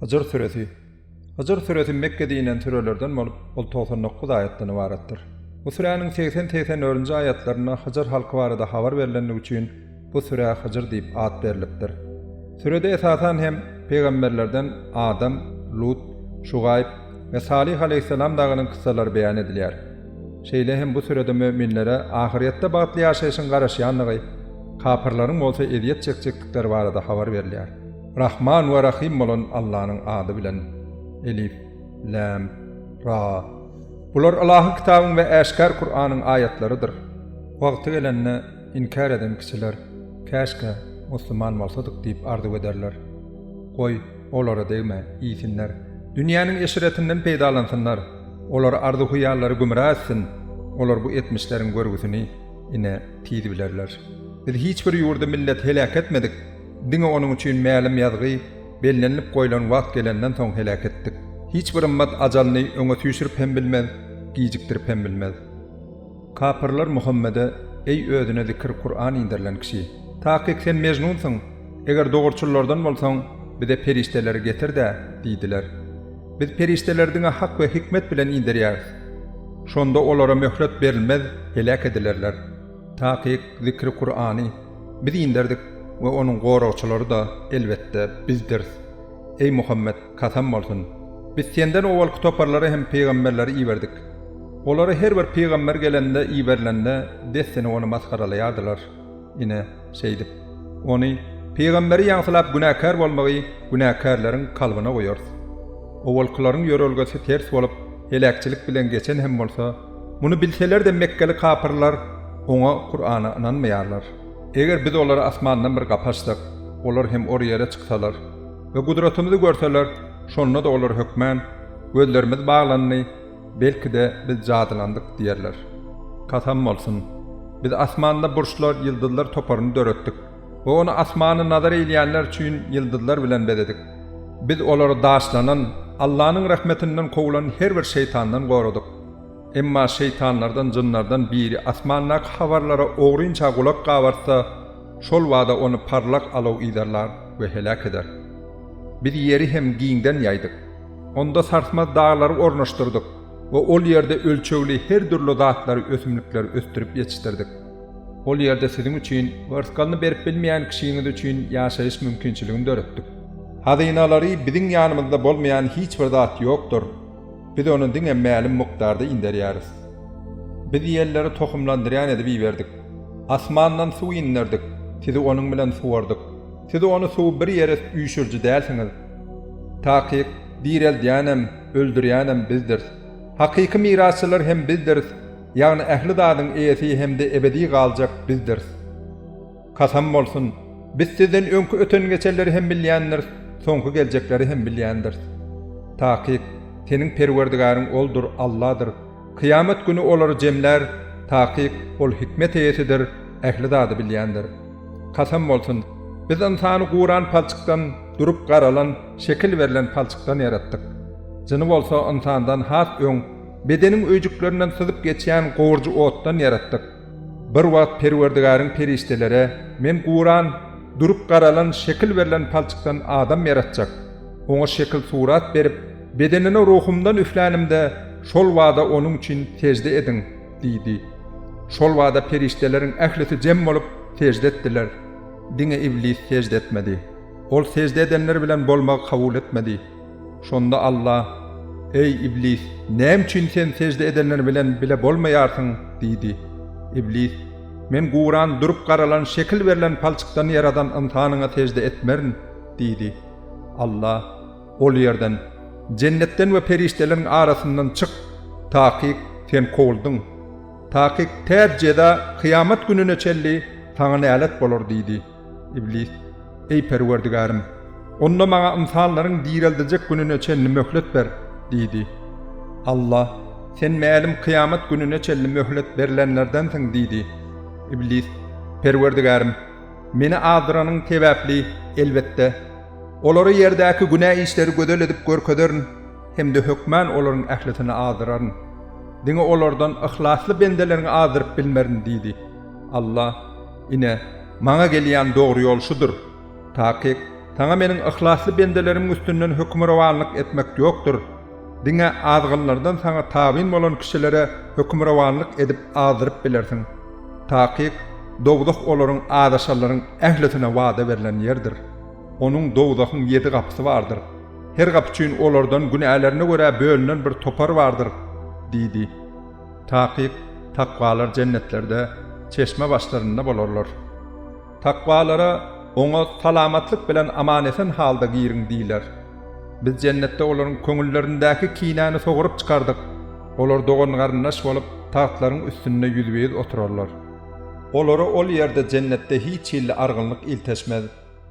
Hyjr süresi Hyjr süresi Mekgede inen sürelerden bolup, ol 99 aýatdan ybaratdyr. Bu süräniň 80-84-nji aýatlarynda Hyjr halky barada habar berlenligi üçin bu sürä Hyjr diýip at berlipdir. Sürede esasan hem pygamberlerden Adam, Lut, Şugaýp we Salyh aleýhissalam dagynyň kyssalary beýan edilýär. Şeýle hem bu sürede möminlere ahyrýetde bagtly ýaşaýşyň garaşýandygy, kapyrlaryň bolsa ezýet çekjekdikleri barada habar berilýär. Rahman we Rahym bolan Allanyň ady bilen. Elif, Läm, Ra. Bular ylahy kitabyň we äşgär Kuranyň aýatlarydyr. Wagty gelende inkär eden kişiler, Käşgä, musliman bolsadyk diýip arzuw ederler. Goý, olara degme, iýsinler. Dünýäniň eşretinden peýdalansynlar. Olary arzuw-hyýallary gümra etsin. Olar bu etmişleriň görgüsini, ine, tiz bilerler. Biz hiç bir ýurdy, milleti heläk etmedik. Diňe onuň üçin mälim ýazgy, bellenilip goýlan wagt gelenden soň heläk etdik. Hiç bir ymmat ajalyny öňe süýşürip hem bilmez, gijikdirip hem bilmez. Kapyrlar Muhammede, Eý özüne zikir Kuran inderilen kişi! Takyk sen mejnunsyň, eger dogruçyllardan bolsaň, bize perişdeleri getir-dä! diýdiler. Biz perişdeleri diňe hak we hikmet bilen inderýäris. Şonda olara möhlet berilmez, heläk edilerler. Takyk zikri Kurany Biz inderdik we onuň goragçylary-da, elbetde, Bizdiris. Eý, Muhammet, kasam bolsun! Biz senden owalky toparlara hem pygamberleri iberdik. Olara her bir pygamber gelende, iberilende, dessine ony masgaralaýardylar. Ine, şeýdip, ony, pygamberi ýaňsylap günäkär bolmagy günäkärleriň kalbyna goýarys. Owalkylaryň ýörelgesi ters bolup, heläkçilik bilen geçen hem bolsa, Muny bilseler-de mekgeli kapyrlar oňa, Kurana, ynanmaýarlar. Eger biz olara asmandan bir gapy açsak, olar hem or ýere çyksalar we gudratymyzy görseler, şonda-da olar hökmän, Gözlerimiz baglandy, belki-de, biz jadylandyk diýerler. Kasam bolsun! Biz asmanda burçlar, ýyldyzlar toparyny döretdik we ony asmany nazar eýleýänler üçin ýyldyzlar bilen bezedik. Biz olary daşlanan, Allanyň rahmetinden kowlan her bir şeýtandan goradyk. Emma şeýtanlardan, jynlardan biri asmandaky habarlara ogrynça gulak gabartsa, şol bada ony parlak alaw yzarlar we heläk eder. Biz ýeri hem giňden ýaýdyk. Onda sarsmaz daglary ornaşdyrdyk we ol ýerde ölçegli her dürli zatlary, ösümlikleri ösdürip ýetişdirdik. Ol ýerde siziň üçin we yrsgalyny berip bilmeýän kişiňiz üçin ýaşaýyş mümkinçiligini döretdik. Hazynalary biziň ýanymyzda bolmaýan hiç bir zat ýokdur. Biz ony diňe mälim mukdarda inderýäris. Biz ýelleri tohumlandyrýan edip iberdik. Asmandan suw inderdik, sizi onuň bilen suwardyk. Siz ony suwy bir ýere üýşüriji dälsiňiz. Takyk, direldýänem, öldürýänem bizdiris. Hakyky mirasçylar hem bizdiris, ýagny ähli zadyň eýesi hem-de ebedi galjak bizdiris. Kasam bolsun! Biz sizden öňki öten-geçenleri hem bilýändiris, soňky geljekleri hem bilýändiris. Takyk, seniň Perwerdigäriň Oldur, Alladyr. Kyýamat güni olary jemlär, takyk, Ol hikmet eýesidir, ähli zady bilýändir. Kasam bolsun! Biz ynsany guran palçykdan, durup garalan, şekil berlen palçykdan ýaratdyk. Jyny bolsa ynsandan has öň, bedeniň öýjüklerinden syzyp geçýän gowurjy otdan ýaratdyk. Bir wagt Perwerdigäriň perişdelere, Men guran, durup garalan, şekil berlen palçykdan adam ýaratjak. Oňa şekil-surat berip, bedenine ruhumdan üflänimde, şol bada onuň üçin sežde ediň! diýdi. Şol bada perişdeleriň ählisi jem bolup, sežde etdiler. Diňe Iblis sežde etmedi. Ol sežde edenler bilen bolmagy kabul etmedi. Şonda Alla, Eý, Iblis, näme üçin sen sežde edenler bilen bile bolmaýarsyň? diýdi. Iblis, Men guran, durup garalan, şekil berlen palçykdan ýaradan ynsanyňa sežde etmerin diýdi. Alla, Ol ýerden, jennetden we perişdeleriň arasyndan çyk, takyk, sen kowuldyň. Takyk, tä jeza, kyýamat gününe çenli saňa nälet bolar diýdi. Iblis, Eý, Perwerdigärim! Onda maňa ynsanlaryň direldiljek gününe çenli möhlet ber! diýdi. Alla, Sen mälim kyýamat gününe çenli möhlet berlenlerdensiň diýdi. Iblis, Perwerdigärim! Meni azdyranyň sebäpli, elbetde, olara ýerdäki günä işleri gözel edip görkezerin hem-de hökman olaryň ählisini azdyraryn. Diňe olardan yhlasly bendeleriňi azdyryp bilmerin diýdi. Alla, Ine, Maňa gelýän dogry ýol şudur. Takyk, Saňa meniň yhlasly bendelerimiň üstünden hökmürowanlyk etmek ýokdur. Diňe azgynlardan saňa tabyn bolan kişilere hökmürowanlyk edip azdyryp bilersiň. Takyk, dowzah olaryň azaşanlaryň ählisine wada berlen ýerdir. Onuň dowzahyň ýedi gapysy bardyr. Her gapy üçin olardan günälerine görä bölünen bir topar bardyr diýdi. Takyk, takwalar jennetlerde, çeşme başlarynda bolarlar. Takwalara, Oňa salamatlyk bilen aman-esen halda giriň diýler. Biz jennetde olaryň köňüllerindäki kinäni soguryp çykardyk. Olar dogan-garyndaş bolup, tagtlaryň üstünde ýüzbe-ýüz oturarlar. Olara ol ýerde jennetde hiç hili argynlyk ilteşmez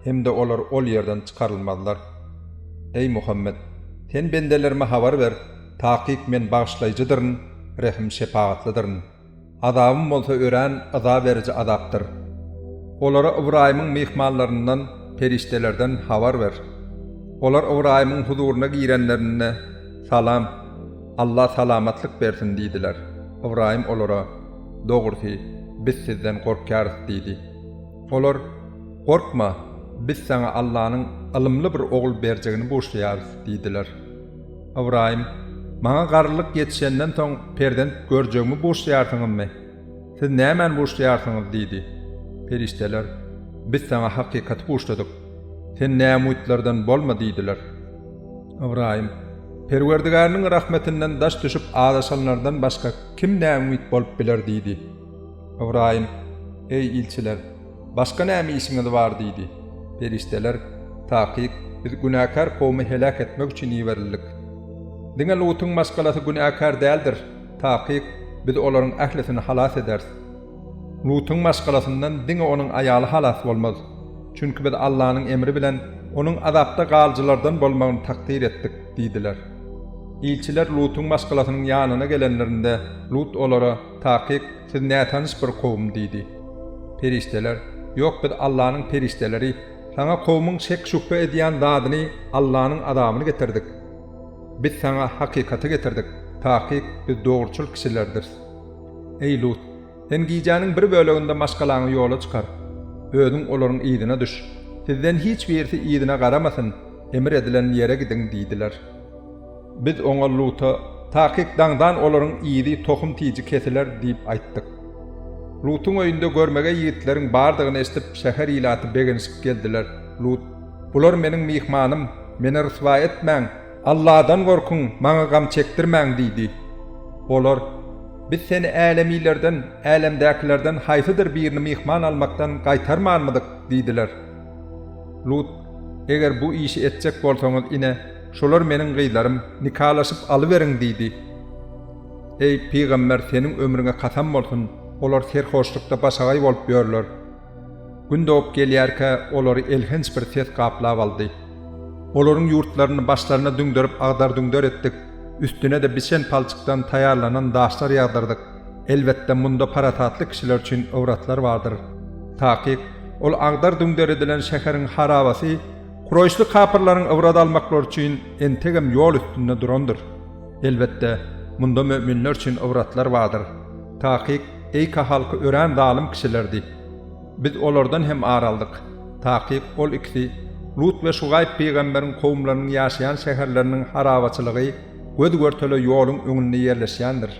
hem-de olar ol ýerden çykarylmazlar. Eý, Muhammet! Sen bendelerime habar ber, takyk Men Bagyşlaýjydyryn, Rehim-şepagatlydyryn. Azabym bolsa örän yza beriji azapdyr. Olara Ybraýymyň myhmanlaryndan, perişdelerden, habar ber. Olar Ybraýymyň huzuryna girenlerinde, Salam! Alla salamatlyk bersin diýdiler. Ybraýym olara, Dogrusy, biz sizden gorkýarys diýdi. Olar, Gorkma, biz saňa Allanyň ylymly bir ogul berjegini buşlaýarys diýdiler. Ybraýym, Maňa garrylyk ýetişenden soň perzent görjegimi buşlaýarsyňyzmy? Siz nämäni buşlaýarsyňyz? diýdi. Perişdeler, Biz saňa hakykaty buşladyk. Sen näumytlardan bolma diýdiler. Ybraýym, Perwerdigäriniň rahmetinden daş düşüp azaşanlardan başga kim näumyt bolup biler diýdi. Ybraýym, Eý, ilçiler! Başga näme işiňiz bar diýdi. Perişdeler, Takyk, biz günäkär kowumy heläk etmek üçin iberildik. Diňe Lutuň maşgalasy günäkär däldir, takyk, biz olaryň ählisini halas ederis. Lutuň maşgalasyndan diňe onuň aýaly halas bolmaz. Çünki biz Allanyň emri bilen onuň azapda galyjylardan bolmagyny takdyr etdik diýdiler. Ilçiler Lutuň maşgalasynyň ýanyna gelenlerinde, Lut olara, Takyk, siz nätanyş bir kowum diýdi. Perişdeler, Ýok, biz Allanyň perişdeleri, saňa kowumyň şek-şübhe edýän zadyny, Allanyň azabyny getirdik. Biz saňa hakykaty getirdik, takyk, biz dogruçyl kişilerdiris. Eý, Lut! Sen gijäniň bir böleginde maşgalaňy ýola çykar. Özüň olaryň yzyna düş. Sizden hiç birisi yzyna garamasyn, emir edilen ýere gidiň diýdiler. Biz oňa, Luta, Takyk daňdan olaryň yzy tohum-tiji kesiler diýip aýtdyk. Lutuň öýünde görmegeý ýigitleriň bardygyny eşidip, şäher ilaty begenişip geldiler. Lut, Bular meniň myhmanym, meni ryswa etmäň, Alladan gorkuň, maňa gam çekdirmäň diýdi. Olar, Biz seni älemilerden, älemdäkilerden haýsydyr birini myhman almakdan gaýtarmanmydyk? diýdiler. Lut, Eger bu işi etjek bolsaňyz, ine, şolar meniň gyzlarym, nikalaşyp alyberiň diýdi. Eý, pygamber, seniň ömrüňe kasam bolsun, olar serhoşlukda başagaý bolup ýörler. Gün dogup gelýärkä, olary elhenç bir ses gaplap aldy. Olaryň ýurtlaryny başlaryna düňderip agdar-düňder etdik, üstüne-de bişen palçykdan taýýarlanan daşlar ýagdyrdyk. Elbetde, munda parasatly kişiler üçin ybratlar bardyr. Takyk, ol agdar-düňder edilen şäheriň harabasy kuraýyşly kapyrlaryň ybrat almaklary üçin entegem ýol üstünde durandyr. Elbetde, munda möminler üçin ybratlar bardyr. Takyk, Eýka halky örän zalym kişilerdi. Biz olardan hem ar aldyk. Takyk, ol ikisi, Lut we Şugaýp pygamberiň kowumlarynyň ýaşaýan şäherleriniň harabaçylygy göz-görtele ýoluň öňünde ýerleşýändir.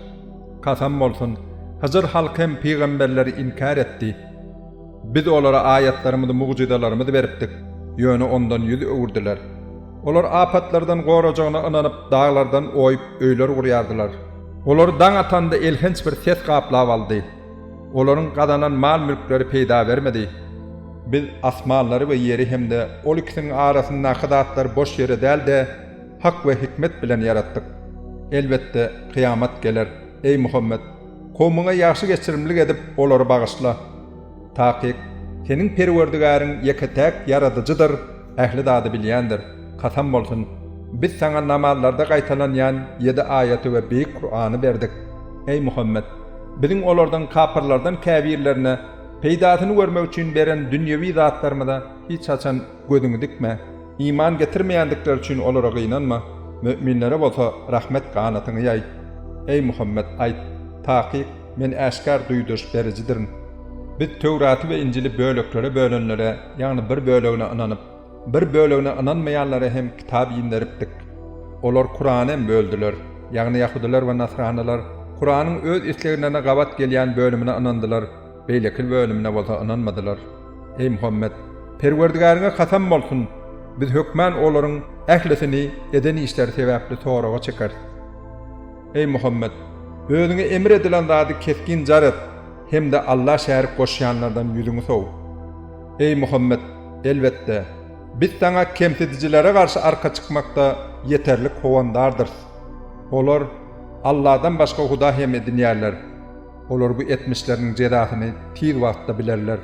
Kasam bolsun, Hyjr halky hem pygamberleri inkär etdi. Biz olara aýatlarymyzy, mugjyzalarymyzy beripdik, ýöne ondan ýüz öwürdiler. Olar apatlardan gorajagyna ynanyp, daglardan oýup öýler gurýardylar. Olary daň atanda elhenç bir ses gaplap aldy. Olaryň gazanan mal-mülkleri peýda bermedi. Biz asmanlary we ýeri hem-de ol ikisiniň arasyndaky zatlary boş ýere däl-de, hak we hikmet bilen ýaratdyk. Elbetde, kyýamat geler. Eý, Muhammet! Kowmuňa ýagşy geçirimlik edip, olary bagyşla. Takyk, seniň Perwerdigäriň ýeke-täk Ýaradyjydyr, ähli zady bilýändir. Kasam bolsun, Biz saňa namazlarda gaýtalanýan ýedi aýaty we beýik Kurany berdik. Eý, Muhammet! Biziň olardan, kapyrlardan, käbirlerine peýdasyny görmek üçin beren dünýewi zatlarymyza hiç haçan gözüňi dikme. Iman getirmeýändikleri üçin olara gynanma, möminlere bolsa rahmet ganatyňy ýaý. Eý, Muhammet, aýt, Takyk, men äşgär duýduryş berijidirin. Biz Töwraty we Injili böleklere bölenlere, ýagny bir bölegine ynanyp, Bir bölegine ynanmaýanlara hem kitap inderipdik. Olar Kurany hem böldüler, ýagny ýahudylar we nasranylar Kuranyň öz isleglerine gabat gelýän bölümine ynandylar, beýleki bölümine bolsa ynanmadylar. Eý Muhammet! Perwerdigäriňe kasam bolsun, biz hökmän olaryň ählisini eden işleri sebäpli soraga çekeris. Eý Muhammet! Özüňe emr edilen zady kesgin jar et hem-de Alla şärik goşýanlardan ýüzüňi sow. Eý Muhammet! Elbetde, biz saňa kemsidijilere garşy arka çykmakda ýeterlik howandardyrys. Olar Alladan başga huda hem edinýärler. Olar bu etmişleriniň jezasyny tiz wagtda bilerler.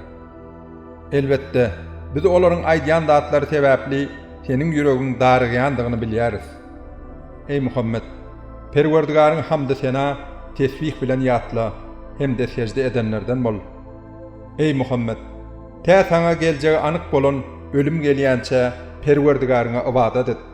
Elbetde, biz olaryň aýdýan zatlary sebäpli seniň ýüregiň darygýandygyny bilýäris. Eý Muhammet! Perwerdigaryňy hamdy-sena, tesbih bilen ýatla hem-de sežde edenlerden bol. Eý Muhammet! Tä saňa geljegi anyk bolan ölüm gelýänçä Perwerdigaryňa ybadat et.